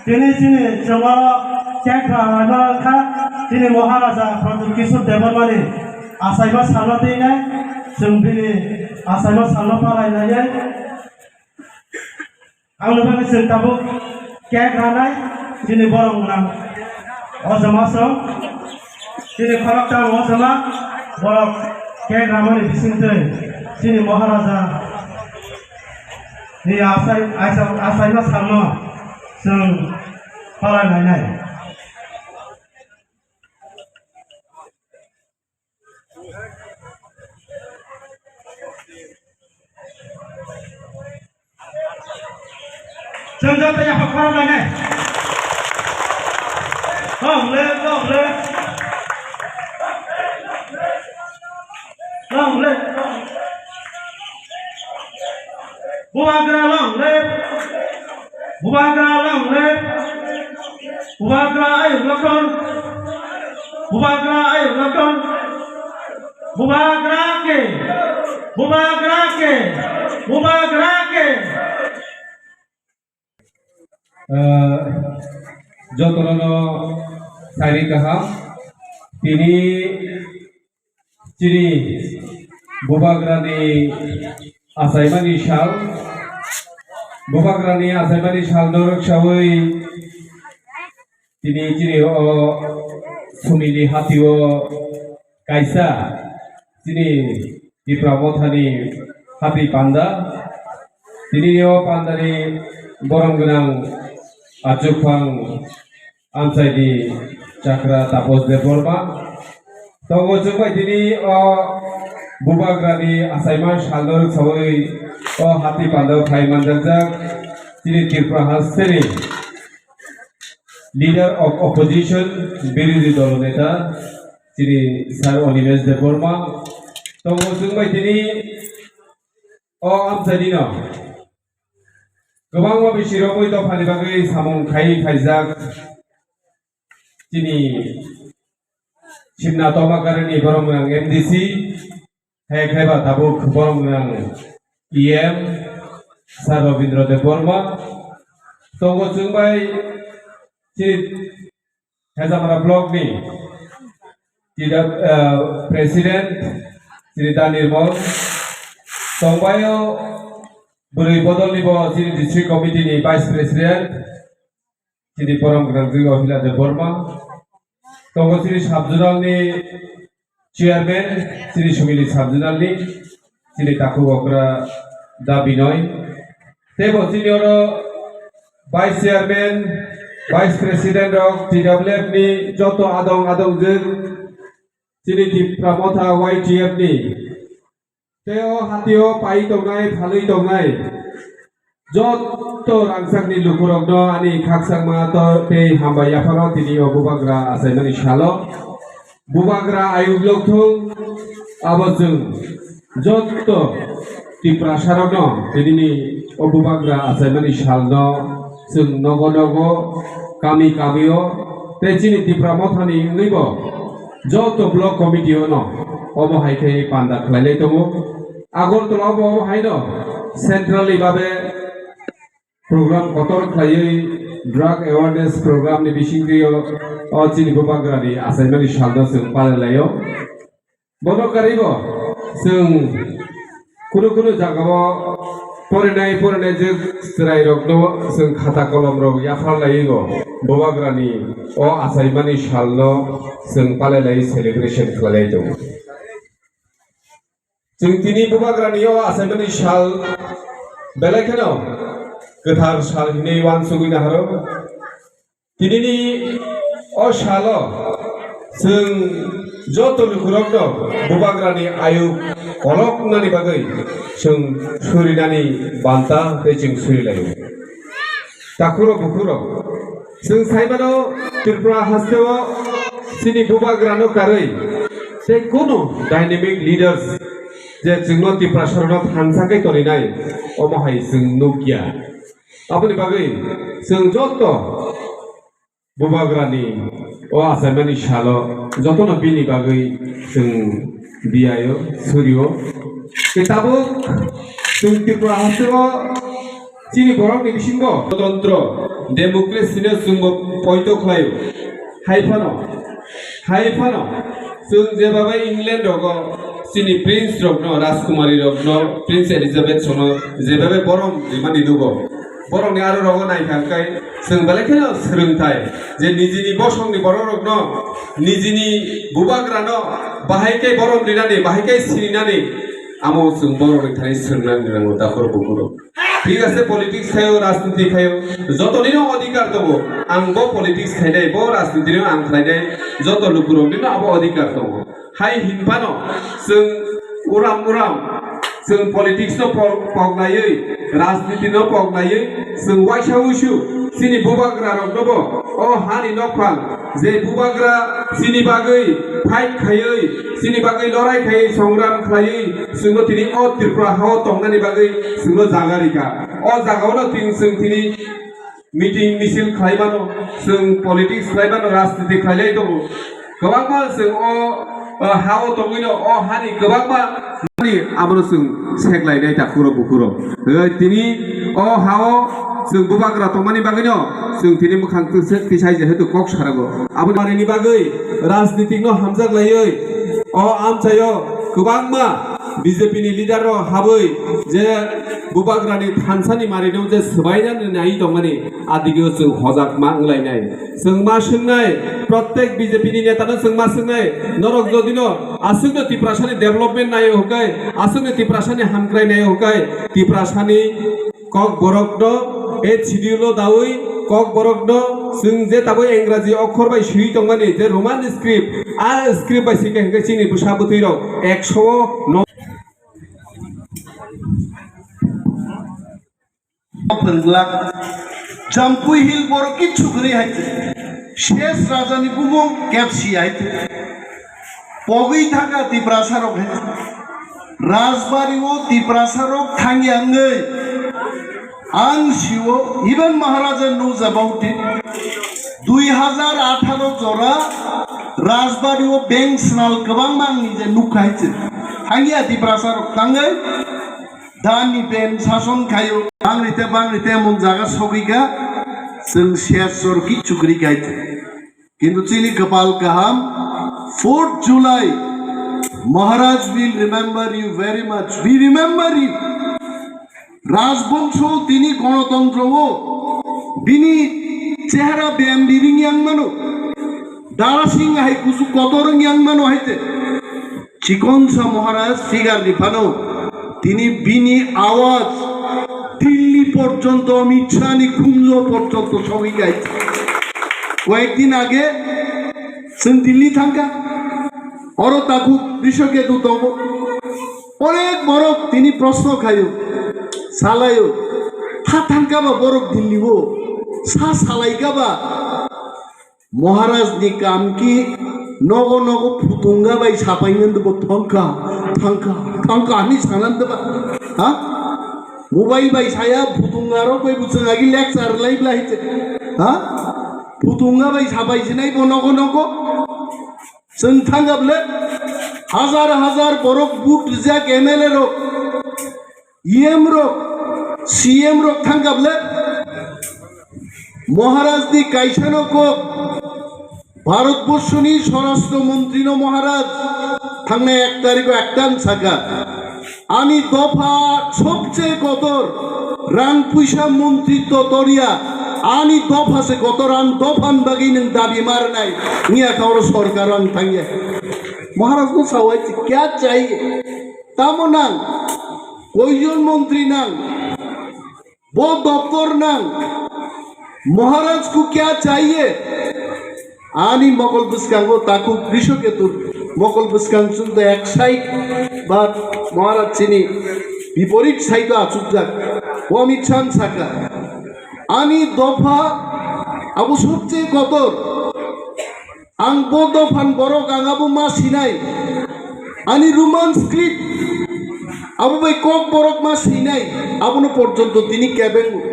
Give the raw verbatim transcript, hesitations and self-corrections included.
Tini chini chwngno kekra laima wngkha chini Maharaja Pradyot Kishore Debbarmani achaima salno twi nai chwng bini achaima salno palai nai. Ang nukha chwng tabuk kekra nai chini borok gwnang o jama song. Chini khoroktham o jama borok kekra mani bisingtwi chini Maharaja ni asai, asai, asaima salno chwng palai lainai. Chwng joto yapha khorok lainai. Long live, long live. Long live. Bubagra long live. Bubagra long live. Bubagra ayuk lokon. Bubagra ayuk lokon. Bubagra ke. Bubagra ke. Bubagra ke. Ah, jotono no sari kaham. Tini chini Bubagrani achaimani sal. Bubagrani achaimani sal no rwksawi tini chini o Sumili hatio kaisa chini Tipra Mothani hati panda. Tini o pandani borom gwnang achukphang amchaini chakra Tapos Debbarma. Tongo chwngbai tini o Bubagrani achaima salno rwksawi o hati pandao phai manjakjak chini Tripura hasteni Leader of Opposition, birodhi dolo neta, chini Sir Animesh Debbarma. Tongo chwngbai tini o amchaini no kwbangma bisirokwi dophani bagwi samung khai phaijak chini Simna Tomakarani borom gwnang M D C, hai khaiba tabuk borom gwnang E M, Sir Rabindra Debbarma. Tongo chwngbai chini Hezamara block ni tida, eh, president chini Da Nirmal. Tongbaio bwrwi bodol ni bo chini district committee ni vice president chini borom gwnang Ohila Debbarma. Tongo chini sub zonal ni chairman, chini Sumili sub zonal ni, chini takhuk okra Da Binoy. Tei bo chini oro vice chairman, vice president rok T W F ni joto adong adong jwk, chini Tipra Motha Y T F ni. Tei o hatio pai tongnai, phalwi tongnai. Jotto rangchakni lukurokno ani khakchangma to tei hambai yapharo tini o Bubagra achaimani salo. Bubagra ayuk lokthung abo chwng jotto Tiprasarokno tinini o Bubagra achaimani salno chwng nogo nogo kami kamio tei chini Tipra Mothani wngwibo jotto block committee-ono omo hai khe panda khlailai tongo. Agartala-o bo omo haino centrally babe program kotor khlaiwi drug awareness program ni bisingtwi o, o chini Bubagrani achaimani salno chwng palailaio. Bono karwibo chwng kunu kunu jagao porinai porinai je chwrairokno chwng khata kolomrok yapharlaiwi bo Bubagrani o achaimani salno chwng palailaiwi celebration khlailai tongo. Chwng tini Bubagrani o achaimani sal belai kheno kwthar sal hinwi uansugwi naharo. Tinini o salo chwng joto lukurokno Bubagrani ayuk koloknani bagwi chwng surinani banta tei chwng surilaio. Takhurok bukhurok, chwng saimano Tripura hasteo chini Bubagrano karwi tei kunu dynamic leaders je chwngno Tiprasarokno thansa khe toninai, omo hai chwng nukya. Aboni bagwi chwng joto Bubagrani o achaimani salo jotono bini bagwi chwng diyaio, surio. Tei tabuk chwng Tripura hasteo chini borokni bisingo gotantro Democracy no chwngbo poito khlaio. Hai phano, hai phano, chwng jebabe England rogo chini prince rokno, rajkumari rokno, Prince Elizabeth sono jebabe borom rimani nugo. Borokni aro rogo naikha hwnkhe chwng belai kheno swrwngthai je nijini bosongni borok rokno, nijini bubagrano bahai khe borom rinani, bahai khe sininani, amo chwng borokni thani swrwngnani nango, takhoro bukhoro. Thik ase, politics khayo, rajniti khayo, jotonino odhikar tongo. Ang bo politics khainai, bo rajnitino ang khlainai, joto lukuroknino abo odhikar tongo. Hai hinphano chwng uram uram, chwng politics no pok-, poknaiwi, rajniti no poknaiwi, chwng waisa wuisu chini bubagra roknobo o hani nokphang je bubagra chini bagwi fight khaiwi, chini bagwi lorai khaiwi, songram khaiwi, chwngno tini o Tripura hao tongnani bagwi chwngno jaga rikha. O jagao no tin chwng tini meeting misil khlai mano, chwng politics khlai mano, rajniti khlai lai tongo. Kwbangma chwng o, o, ha-o tongwino o hani kwbangma ni abono chwng seklai nai takhuro bukhuro. Tei tini o ha-o chwng bubagra tongmani bagwino chwng tini mwkhang twi-, twisai jehetu kok sarago. Aboni bagwi rajnitikno hamjak laiwi o amchaio kwbangma B J P ni leader rok habwi je bubagrani thansani marino je swbainani nai tongmani, adigeo chwng hojakma wnglainai. Chwng ma swngnai, prottek B J P ni netano chwng ma swngnai, norok jodino aswkno Tiprasani development naio hwnkhe, aswkno Tiprasani hamkrai naio hwnkhe, Tiprasani Kokborokno, eighth schedule o dawi Kokborokno chwng je tabuk Engraji okhor bai swiwi tongmani je Roman script, a script bai swikha hwnkhe chini bwsa bwtwi rok ekso o no. Phwrwngla Jampui Hill borok kichu kwrwi hai se. Ses Raja ni bumung kepsi hai se. Pogwi thangkha Tiprasa rok hai se. Rajbari o Tiprasa rok thangya wngwi ang sio, even Maharaja knows about it. Dui hajar atharo jora Rajbari o bank snal kwbangma ang nije nukha hai se. Thangya Tiprasa rok thangwi dani ben sason khayo. Bangri te bangri te emon jaga sogwi kha, chwng ser sor kichu kwrwi kha hai se. Kintu chini kwpal kaham, fourth July, Maharaj will remember you very much. We remember you. Rajbongso tini gonotontro o bini chehara beyam biring yang mano. Dara Singh hai kusu kotor yang mano hai te. Chikonsa Maharaj figure ni phano tini bini awaj Delhi porjonto, Amit Shah ni khumjo porjonto sogwi kha hai. Koyekdin age chwng Delhi thangkha, oro takhuk Rishoketu tongo. Onek borok tini proshno khaio, salaio, tha thangkha ba borok Delhi o, sa salai kha ba? Maharaj ni kam ki nogo nogo phutunga bai sapai ngan dubo thangkha, thangkha, thangkha ani sanan duba. Ha? Mobile bai saya phutunga rok bai buchung agi lecture lai bla hite. Ha? Phutunga bai sapai sinai bo nogo nogo. Chwng thangkha bwle hajar hajar borok vote rijak M L A rok, E M rok, C M rok thangkha bwle. Maharaj ni kaisa no kok Bharat Borshoni Swarashtra Mantri no Maharaj thangnai ek tarikh o ekta sakha. Ani dopha sobche kotor, rang puisa montritto toriya, ani dopha se kotor, ang dophan bagwi nwng dabi marnai, wngya kha oro sorkar ang thangya. Maharaj no sawai kya chahiye? Tamo nang? Koijon montri nang? Bo doptor nang, Maharaj ko kya chahiye? Ani mokol bwskango takhuk Rishoketu mokol bwskang chwngde ek side ba Maharaj chini biporit side o achukjak. Bo Amit Shah sakha, ani dopha abo sobche kotor. Ang bo dophan borok ang abo ma sinai. Ani Roman script abo bai kok borok ma sinai. Abono porjonto tini kebeng